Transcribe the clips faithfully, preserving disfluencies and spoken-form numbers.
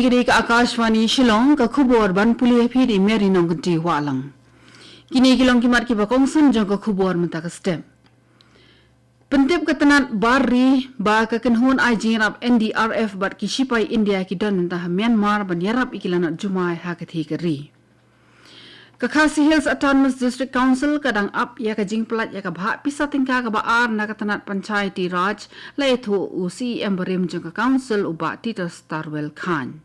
Kine ka Akashvani Shillong, ka khubor ban pule phi da i Mary Nongkynti Wahlang. Kine ki long ki mat kiba kongsan jong ka khubor mynta ka step. Pyntip ka tnat bar ri ba ka kynhun ai jingïarap N D R F bad ki shipai India ki don mynta ha Myanmar ban ïarap ïa ki lanot jumai ha ka thei ka ri. Ka Khasi Hills Autonomous District Council ka dang ap ïa ka jingpyllait ïa ka bhah pisa tyngka kaba ar na ka tnat Panchayati Raj, la ïathuh u C E M barim jong ka Council u Bah Titosstarwell Chyne.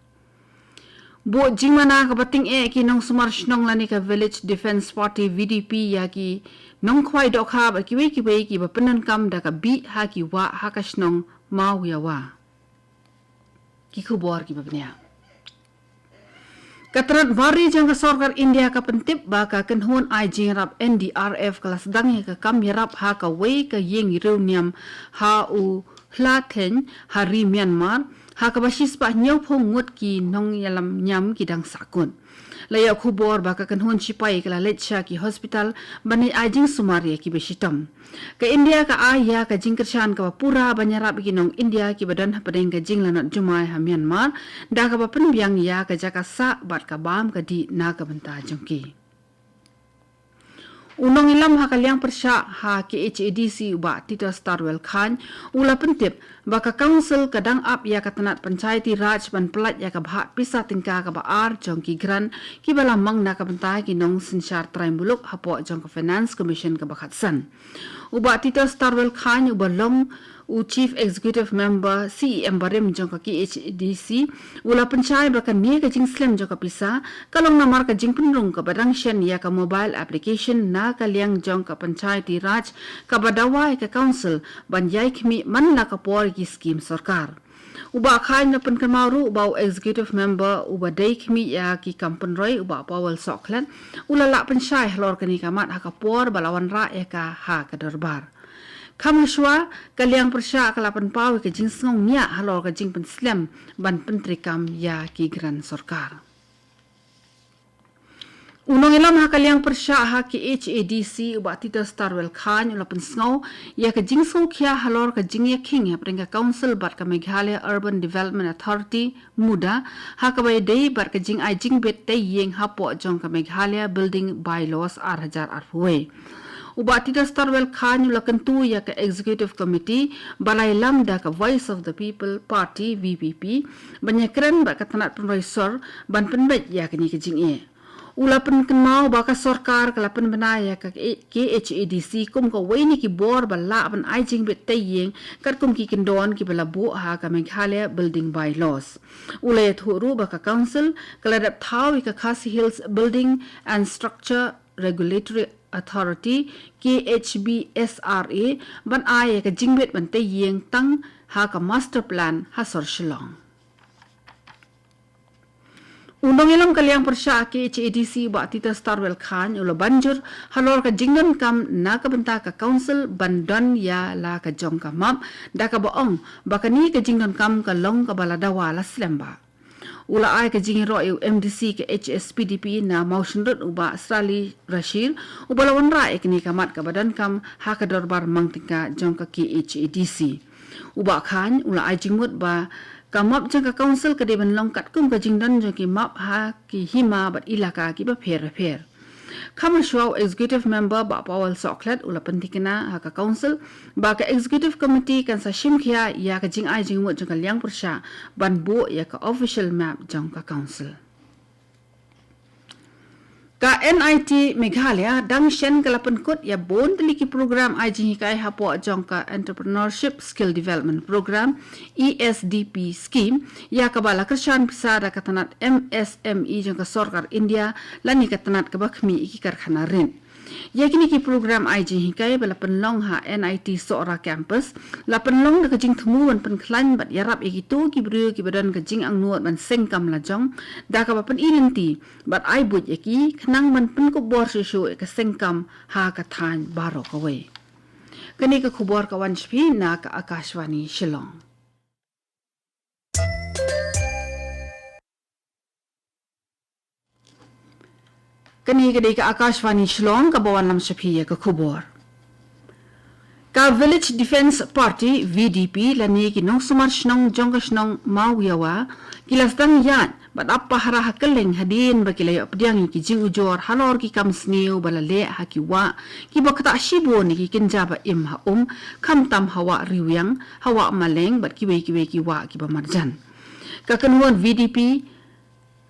Buh jingmana kaba tyngeh ki nongsumar shnong lane ka Village Defence Party V D P ïa ki nongkhwai dohkha bad kiwei kiwei kiba pyndonkam da ka bih ha ki wah ha ka shnong Mawïawa. Ki khubor kiba bniah. Ka tnat bar ri jong ka sorkar India ka pyntip ba ka kynhun ai jingïarap N D R F ka la sdang ïa ka kam ïarap ha kawei ka ïing riewniam ha u Hlatheiñ ha ri Myanmar, ha kaba shispah hynñiewphew ngut ki nongïalam niam ki dang sahkut. La ïoh khubor ba ka kynhun shipai ka la leit sha ki hospital ban leit ai jingsumar ïa kiba shitom. Ka India ka ai ïa ka jingkyrshan kaba pura ban ïarap ïa ki nong India kiba don hapdeng ka jinglanot jumai ha Myanmar, da kaba pynbiang ïa ka jaka sah bad ka bam ka dih na ka bynta jong ki. U nongïalam ha ka liang pyrshah ha K H A D C u Bah Titosstarwell Chyne u la pyntip ba ka Council ka dang ap ïa ka tnat Panchayati Raj ban pyllait ïa ka bhah pisa tyngka kaba ar jong ki grant kiba la mang na ka bynta ki nongsynshar trai muluk hapoh jong ka Finance Commission kaba khatsan. U Bah Titosstarwell Chyne uba long u Chief Executive Member, C E M barim jong ka K H A D C, u la pynshai ba kane ka jingslem jong ka pisa ka long namar ka jingpynrung kaba dang shen ïa ka mobile application na ka liang jong ka Panchayati Raj kaba dawa ïa ka Council ban ïai khmih man la ka por ïa ki skim sorkar. U Bah Chyne u la pynkynmaw ruh ba u Executive Member uba dei khmih ïa ki kam pynroi u Bah Powell Sohkhlet u la lah pynshai halor kane ka mat ha ka por ba la wanrah ïa ka ha ka dorbar. Kham hashwa, ka liang pyrshah ka la pynpaw ïa ka jingsngew ngiah halor ka jingpynslem ban pyntreikam ïa ki grant sorkar. U nongïalam ha ka liang pyrshah ha K H A D C u Bah Titosstarwell Chyne u la pynsngew ïa ka jingsngewkhia halor ka jingïakhing hapdeng ka Council bad ka Meghalaya Urban Development Authority, MUDA, ha kaba ïadei bad ka jingai jingbit tei ïing hapoh jong ka Meghalaya Building Bylaws ar hajar arphew wei. U Bah Titosstarwell Chyne u la kyntu ïa ka Executive Committee ba la ïalam da ka Voice of the People Party, V P P, ban ïakren bad ka tnat pynroi sor ban pynbeit ïa kane ka jingeh. U la pynkynmaw ba ka sorkar ka la pynbna ïa ka K H A D C kum kawei na ki bor ba lah ban ai jingbit tei ïing katkum ki kyndon kiba la buh ha ka Meghalaya Building Bylaws. U la ïathuh ruh ba ka Council ka la dep thaw ïa ka Khasi Hills Building and Structure Regulatory Authority, K H B S R A, ban ai ïa ka jingbit ban tei ïing tang ha ka Master Plan ha sor Shillong. U nongïalam ka liang pyrshah K H A D C u Bah Titosstarwell Chyne u la ban jur halor ka jingdonkam na ka bynta ka Council ban don ïa la ka jong ka map, da kaba ong ba kane ka jingdonkam ka long kaba la dawa la slem bha. U la ai ka jingïaroh ïa u M D C ka H S P D P na Mawshynrut u Bah Srali Rashir, uba la wanrah ïa kane ka mat kaba donkam ha ka dorbar mang tyngka jong ka K H A D C. U Bah Chyne u la ai jingmut ba ka map jong ka Council ka dei ban long katkum ka jingdon jong ki map ha ki hima bad ilaka kiba pher bapher. Kham hashwa, u Executive Member Bah Powell Sohkhlet u la pynthikna ha ka Council ba ka Executive Committee kan sa shim khia ïa ka jingai jingmut jong ka liang pyrshah ban buh ïa ka official map jong ka Council. Ka N I T Meghalaya dang shen ka la pynkut ïa bun tylli ki program ai jinghikai hapoh jong ka Entrepreneurship Skill Development Program, E S D P scheme, ïa kaba la kyrshan pisa da ka tnat M S M E jong ka sorkar India, lane ka tnat kaba khmih ïa ki karkhana rit. Ïa kine ki program ai jinghikai ba la pynlong ha N I T Sohra Campus la pynlong da ka jingthmu ban pynkhlaiñ bad ïarap ïa kito ki briew kiba don ka jingangnud ban seng kam lajong, da kaba pyni lynti bad ai buit ïa ki khnang ban pynkup bor shuh shuh ïa ka seng kam ha ka thaiñ baroh kawei. Kane ka khubor ka wan sha phi na ka Akashvani Shillong. Kane ka dei ka Akashvani Shillong kaba wanlam sha phi ïa ka khubor. Ka Village Defence Party, V D P, lane ki nongsumar shnong jong ka shnong Mawïawa, ki la sdang ïaid bad ap pahara ha kylleng hadien ba ki la ïoh pdiang ïa ki jingujor halor ki kam sniew ba la leh ha ki wah kiba ktah shibun ïa ki kynja ba im ha um, khamtam ha Wah Riwiang, ha Wah Maleng bad kiwei kiwei ki wah kiba marjan. Ka kynhun V D P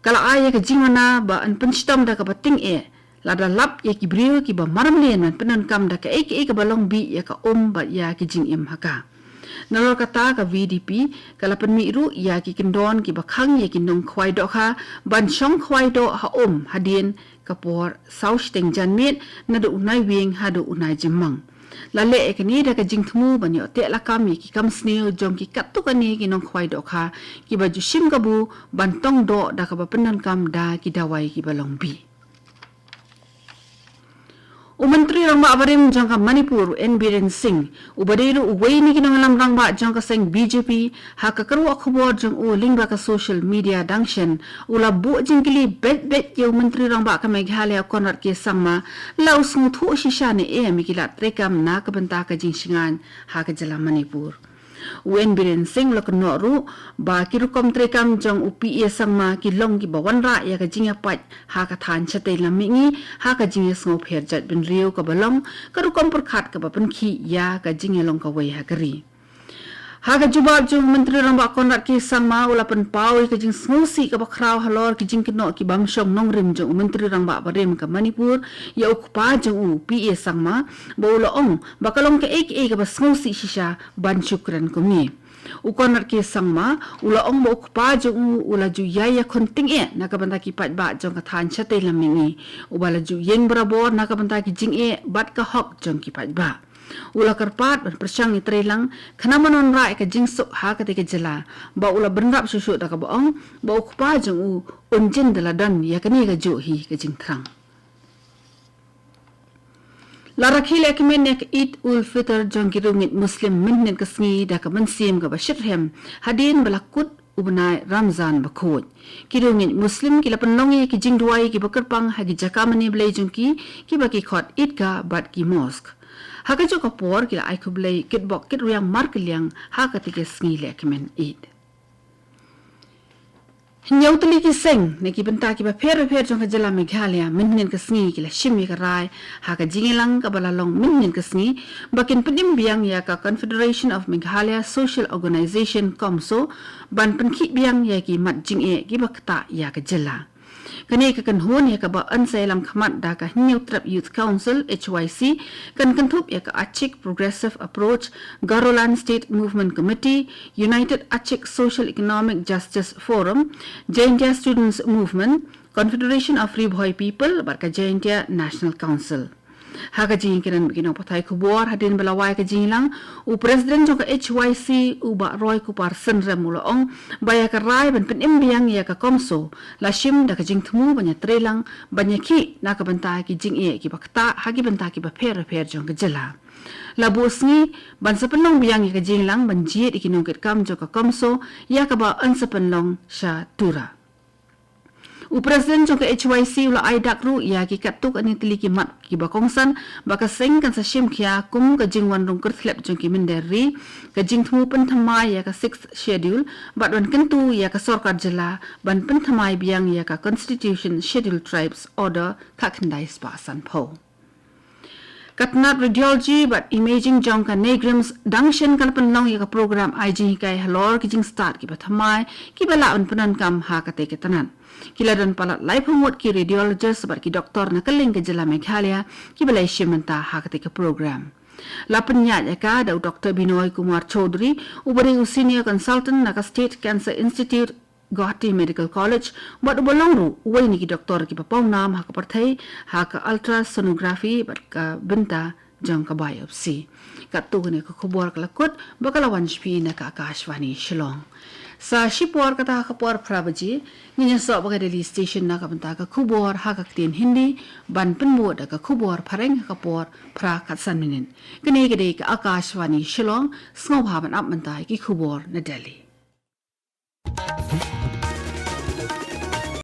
ka la ai ïa ka jingmana ba yn pynshitom da kaba tyngeh lada lap ïa ki briew kiba maramlien ban pyndonkam da kaei kaei kaba long bih ïa ka um bad ïa ki jingim ha ka. Nalor kata, ka V D P ka la pynmih ruh ïa ki kyndon kiba khang ïa ki nongkhwai dohkha ban shong khwai doh ha um hadien ka por saw shiteng janmiet, naduh u Naiwieng haduh u Naijymmang. La leh ïa kane da ka jingthmu ban ïoh teh lakam ïa ki kam sniew jong ki katto katne ki nongkhwai dohkha kiba ju shim kabu ban tong doh da kaba pyndonkam da ki dawai kiba long bih. U Myntri Rangbah barim jong ka Manipur, u N Biren Singh, uba dei ruh uwei na ki nongïalam rangbah jong ka seng B J P, ha ka kyrwoh khubor jong u lyngba ka social media dang shen, u la buh jingkylli beit beit ïa u Myntri Rangbah ka Meghalaya, Conrad K Sangma, la u sngewthuh shisha ne em ïa ki lad treikam na ka bynta ka jingshngaiñ ha ka jylla Manipur. U N Biren Singh u la kynnoh ruh ba ki rukom treikam jong u P A Sangma ki long kiba wanrah ïa ka jingïapait ha ka thaiñ shatei lam mihngi ha ka jingïasngewpher jaitbynriew kaba long ka rukom pyrkhat kaba pynkhih ïa ka jingïalong kawei ha ka ri. Ha ka jubab jong u Myntri Rangbah Conrad K Sangma, u la pynpaw ïa ka jingsngewsih kaba khraw halor ki jingkynnoh ki bym shong nongrim jong u Myntri Rangbah barim ka Manipur ïa u kpa jong u, P A Sangma, ba u la ong ba ka long kaei kaei kaba sngewsih shisha ban shu kren kumne. U Conrad K Sangma u la ong ba u kpa jong u u la ju ïai ïakhun tyngeh na ka bynta ki paidbah jong ka thaiñ shatei lam mihngi, uba la ju ïeng barabor na ka bynta ki jingeh bad ka hok jong ki paidbah. U la kyrpad ban pyrshang ïatreilang khnang ban wanrah ïa ka jingsuk ha katei ka jylla, bad u la bynrap shuh shuh da kaba ong ba u kpa jong u un jin da la don ïa kane kajuh hi ka jingthrang. La rakhe lehkmen ïa ka Eid ul Fitr jong ki riewngeit Muslim mynhynnin ka sngi da ka mynsiem kaba shitrhem hadien ba la kut u bnai Ramzan bakhuid. Ki riewngeit Muslim ki la pynlong ïa ki jingduwai kiba kyrpang ha ki jaka mane Blei jong ki, kiba ki khot Eidgah bad ki mosque. Ha kajuh ka por ki la ai khublei kitbok kitrwiang markylliang ha katei ka sngi lehkmen Eid. Hynñiew tylli ki seng na ki bynta kiba pher bapher jong ka jylla Meghalaya mynhynnin ka sngi ki la shim ïa ka rai ha ka jingïalang kaba la long mynhynnin ka sngi ba kin pynim biang ïa ka Confederation of Meghalaya Social Organisation, CoMSO, ban pynkhih biang ïa ki mat jingeh kiba ktah ïa ka jylla. Kane ka kynhun ïa kaba yn sa ïalam khmat da ka Hynñiewtrep Youth Council, H Y C, kan kynthup ïa ka Achik Progressive Approach, Garoland State Movement Committee, United Achik Social Economic Justice Forum, Jaintia Students Movement, Confederation of Ri Bhoi People bad ka Jaintia National Council. Ha ka jingkren bad ki nongpathai khubor hadien ba la wai ka jingïalang, u President jong ka H Y C, u Bah Roy Kupar Synrem, u la ong ba ïa ka rai ban pynim biang ïa ka CoMSO la shim da ka jingthmu ban ïatreilang, ban ïakhih na ka bynta ki jingeh kiba ktah ha ki bynta kiba pher bapher jong ka jylla. La buh sngi ban sa pynlong biang ïa ka jingïalang ban jied ïa ki nongkitkam jong ka CoMSO, ïa kaba yn sa pynlong sha Tura. U President jong ka H Y C u la ai dak ruh ïa ki katto katne tylli ki mat kiba kongsan ba ka seng kan sa shim khia, kum ka jingwan rung kyrthlep jong ki mynder ri, ka jingthmu pynthymmai ïa ka Sixth Schedule, bad ban kyntu ïa ka sorkar jylla ban pynthymmai biang ïa ka Constitution Scheduled Tribes Order khatkhyndai spah sanphew. Ka tnat Radiology bad Imaging jong ka NEIGRIHMS dang shen ka la pynlong ïa ka program ai jinghikai halor ki jingstad kiba thymmai kiba lah ban pyndonkam ha katei ka tnat. Ki la don palat laiphew ngut ki radiologist bad ki doktor na kylleng ka jylla Meghalaya kiba la ïashim bynta ha katei ka program. La pynïaid ïa ka da u Doktor Binoy Kumar Chaudhary, uba dei u Senior Consultant na ka State Cancer Institute, Guwahati Medical College, bad uba long ruh uwei na ki doktor kiba pawnam ha ka pyrthei ha ka ultrasonography bad ka bynta jong ka biopsy. Katto katne ka khubor ka la kut bad ka la wan sha phi na ka Akashvani Shillong. Sa shipor kata ha ka por phra baje ngin ïasoh bad ka Delhi Station na ka bynta ka khubor ha ka ktien Hindi, ban pynbud da ka khubor phareng ha ka por phra khatsan minit. Kane ka dei ka Akashvani Shillong, sngewbha ban ap mynta ïa ki khubor na Delhi.